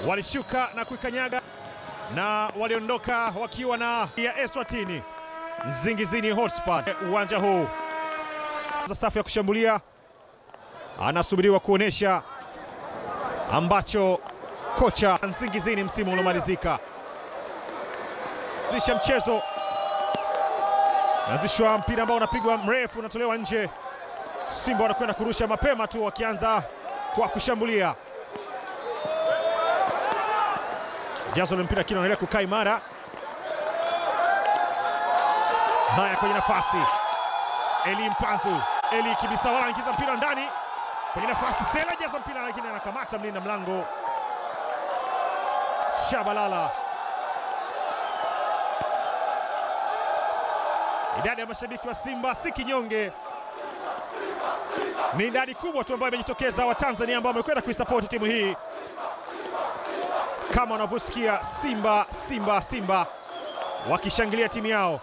Walishuka na kuikanyaga na waliondoka wakiwa na ya Eswatini Nsingizini Hotspurs. Uwanja huu safu ya kushambulia, anasubiriwa kuonesha ambacho kocha Nsingizini msimu uliomalizika. Anzisha mchezo, anzishwa mpira ambao unapigwa mrefu, unatolewa nje. Simba wanakwenda kurusha mapema tu wakianza kwa kushambulia. Jazo mpira lakini anaendelea kukaa imara. Haya, kwenye nafasi Eli Mpanzu, Eli Kibisawala anaingiza mpira ndani kwenye nafasi, Sela jaza mpira lakini anakamata mlinda mlango Shabalala. Idadi ya mashabiki wa Simba si kinyonge, ni idadi kubwa tu ambayo imejitokeza wa Tanzania ambao wamekwenda kuisupport timu hii. Kama unavyosikia Simba Simba Simba wakishangilia timu yao.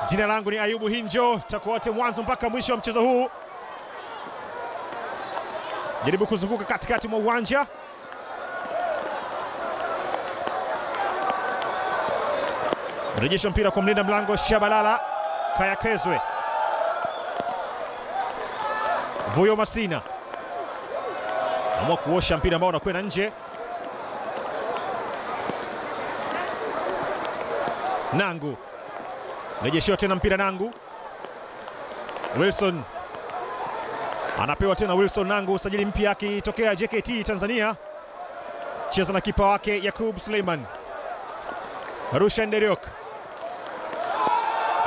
Jina langu ni Ayubu Hinjo, tutakuwa wote mwanzo mpaka mwisho wa mchezo huu. Jaribu kuzunguka katikati mwa uwanja. Rejesha mpira kwa mlinda mlango Shabalala. Kayakezwe. Vuyo Masina amua kuosha mpira ambao unakwenda nje. Nangu rejeshiwa tena mpira Nangu. Wilson anapewa tena, Wilson Nangu, usajili mpya akitokea JKT Tanzania. Cheza na kipa wake Yakub Suleiman. Rusha Nderiok,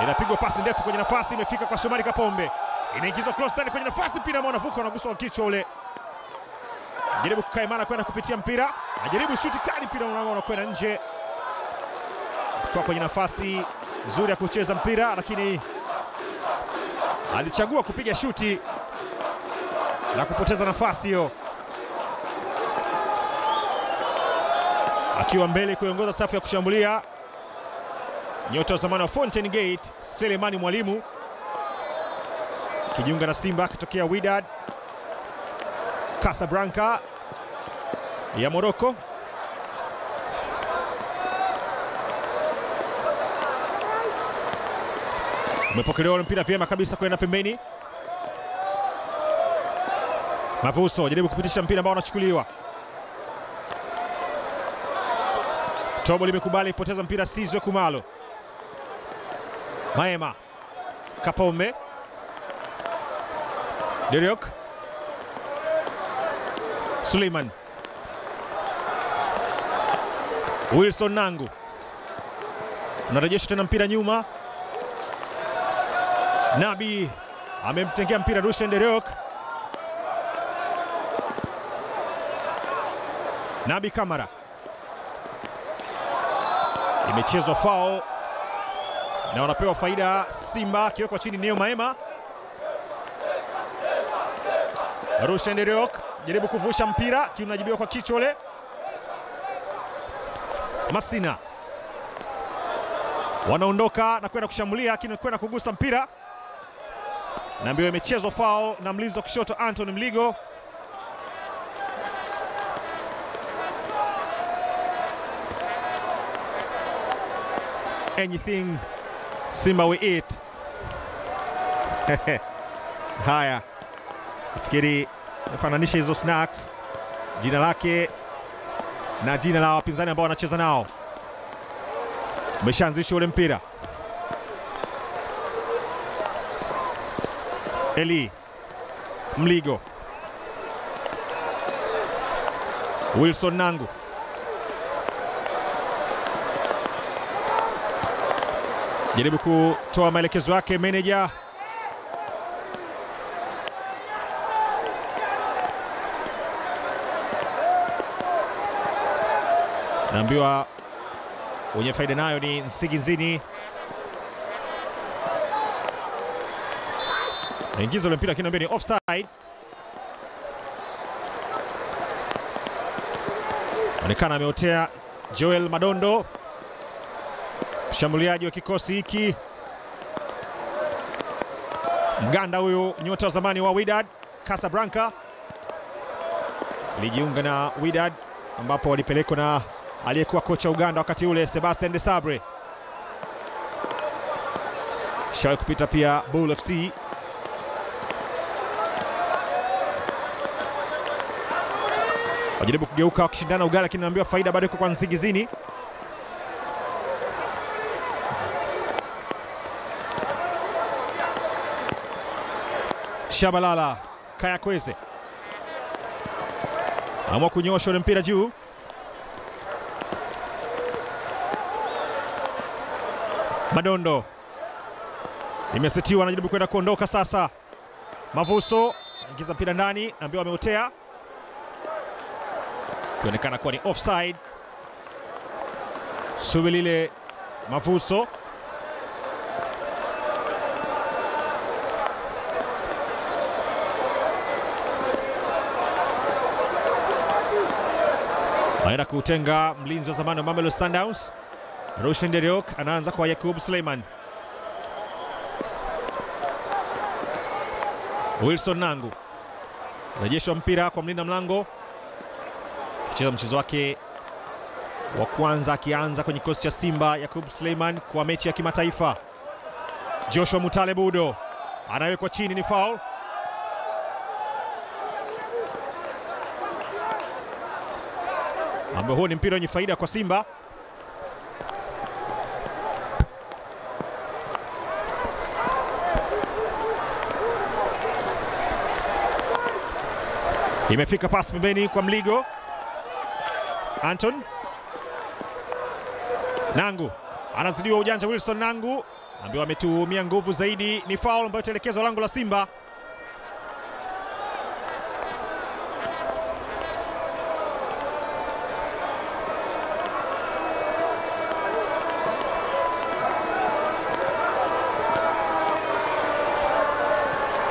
inapigwa pasi ndefu kwenye nafasi, imefika kwa Shomari Kapombe, inaingizwa cross ndani kwenye nafasi, mpira ambao unavuka, unaguswa kwa kichwa ule. Jaribu kukaa imara kwenda kupitia mpira, anajaribu shuti kali, mpira unakwenda nje. Kwa kwenye nafasi nzuri ya kucheza mpira, lakini alichagua kupiga shuti na kupoteza nafasi hiyo. Akiwa mbele kuongoza safu ya kushambulia, nyota wa zamani wa Fountain Gate Selemani Mwalimu kijiunga na Simba akitokea Wydad Casablanca ya Morocco. Umepokelewa mpira vyema kabisa kwenda pembeni. Mavuso jaribu kupitisha mpira ambao unachukuliwa. Tobo limekubali kupoteza mpira Sizwe Kumalo. Maema, Kapombe, Deriok, Suleiman, Wilson Nangu unarejesha tena mpira nyuma. Nabi amemtengea mpira Rushen Deriok. Nabi Kamara, imechezwa foul na wanapewa faida Simba, akiwekwa chini Neo Maema. Rushen Deriok jaribu kuvusha mpira, kiunajibiwa kwa kichwa ule. Masina wanaondoka na kwenda kushambulia, lakini kwenda kugusa mpira. Naambiwa imechezwa foul na mlinzi wa kushoto Anthony Mligo. Anything Simba we eat. Haya, nafikiri nafananisha hizo snacks, jina lake na jina la wapinzani ambao wanacheza nao. Umeshaanzishwa ule mpira. Eli Mligo, Wilson Nangu, jaribu kutoa maelekezo yake manager. Naambiwa wenye faida nayo ni Nsingizini. Naingiza ule mpira lakini naambiwa ni offside. Onekana ameotea Joel Madondo, mshambuliaji wa kikosi hiki, Mganda huyu, nyota wa zamani wa Wydad Casablanca, alijiunga na Wydad ambapo walipelekwa na aliyekuwa kocha Uganda wakati ule Sebastian Desabre. Shawahi kupita pia Bull FC. Wajaribu kugeuka wakishindana ugali, lakini naambiwa faida bado iko kwa Nsingizini. Shabalala Kayakweze amua kunyosha ule mpira juu. Madondo imesetiwa, anajaribu kwenda kuondoka sasa. Mavuso ingiza mpira ndani, ambiwa ameotea, kionekana kuwa ni offside. Subilile Mavuso anaenda kutenga mlinzi wa zamani wa Mamelodi Sundowns Rushin Deriok, anaanza kwa Yakub Suleiman. Wilson Nangu rejeshwa mpira kwa mlinda mlango, kicheza mchezo wake wa kwanza akianza kwenye kikosi cha Simba Yakub Suleiman kwa mechi ya kimataifa. Joshua Mutale Budo anawekwa chini, ni foul. Ambao huo ni mpira wenye faida kwa Simba. Imefika pasi pembeni kwa Mligo Anton Nangu anazidiwa ujanja Wilson Nangu, ambaye ametumia nguvu zaidi. Ni foul ambayo itaelekezwa lango la Simba.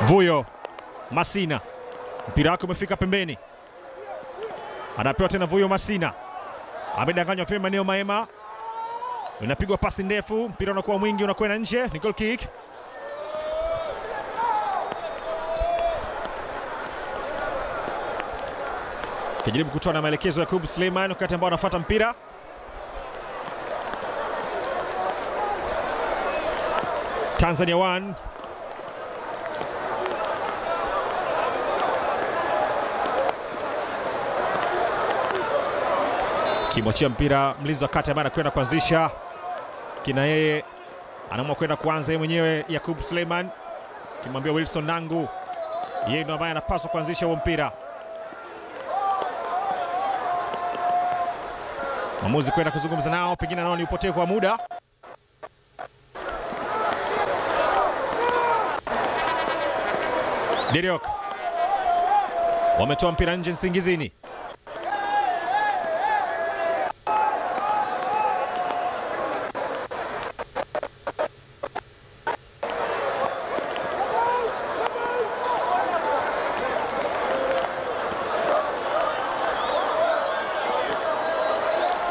Vuyo Masina, mpira wake umefika pembeni, anapewa tena Vuyo Masina, amedanganywa pema eneo Maema, inapigwa pasi ndefu, mpira unakuwa mwingi, unakwenda nje, ni goal kick. Kijaribu kutoa na maelekezo ya Yakub Suleiman wakati ambao anafuata mpira. Tanzania 1 kimwachia mpira mlinzi wa kati ambaye anakwenda kuanzisha, kina yeye anaamua kwenda kuanza yeye mwenyewe Yakub Suleiman, kimwambia Wilson Nangu yeye ndo ambaye anapaswa kuanzisha huo mpira. Mwamuzi kwenda kuzungumza nao, pengine nao ni upotevu wa muda. Deriok wametoa mpira nje Nsingizini.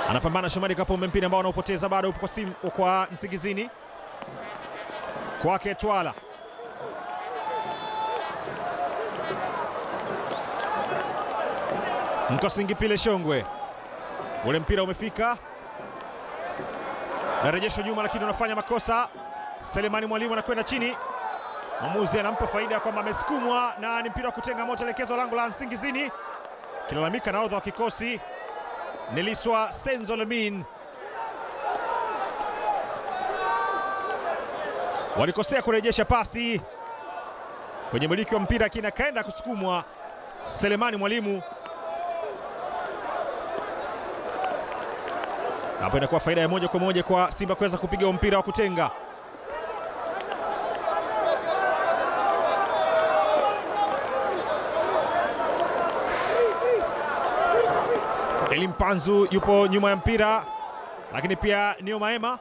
Anapambana Shomari Kapombe, mpira ambao anaupoteza bado upo kwa simu kwa Nsingizini. Kwake Twala. Mkosingipile Shongwe. Ule mpira umefika. Narejeshwa nyuma lakini unafanya makosa. Selemani Mwalimu anakwenda chini. Mwamuzi anampa faida kwamba amesukumwa na ni mpira wa kutenga moto elekezo lango la Nsingizini. Kilalamika nahodha wa kikosi Neliswa Senzo Lamin. Walikosea kurejesha pasi kwenye miliki wa mpira, lakini akaenda kusukumwa Selemani Mwalimu. Hapo inakuwa faida ya moja kwa moja kwa Simba kuweza kupiga mpira wa kutenga. Elimpanzu yupo nyuma ya mpira, lakini pia Nio Maema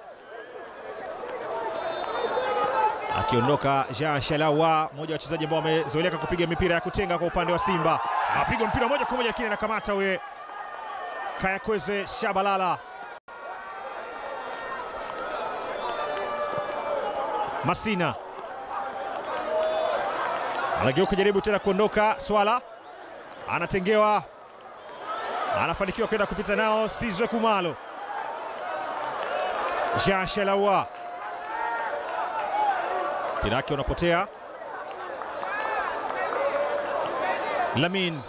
akiondoka. Jean Shalawa, mmoja wa wachezaji ambao wamezoeleka kupiga mipira ya kutenga kwa upande wa Simba, apiga mpira moja kwa moja lakini anakamata we Kayakweze Shabalala. Masina anageuka kujaribu tena kuondoka. Swala anatengewa Anafanikiwa kwenda kupita nao Sizwe Kumalo. Jean Shelawa. Mpira wake unapotea. Lamin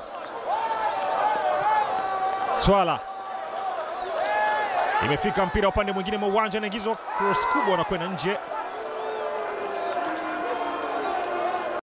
Twala. Imefika mpira upande mwingine mwa uwanja, anaingizwa cross kubwa na kwenda nje.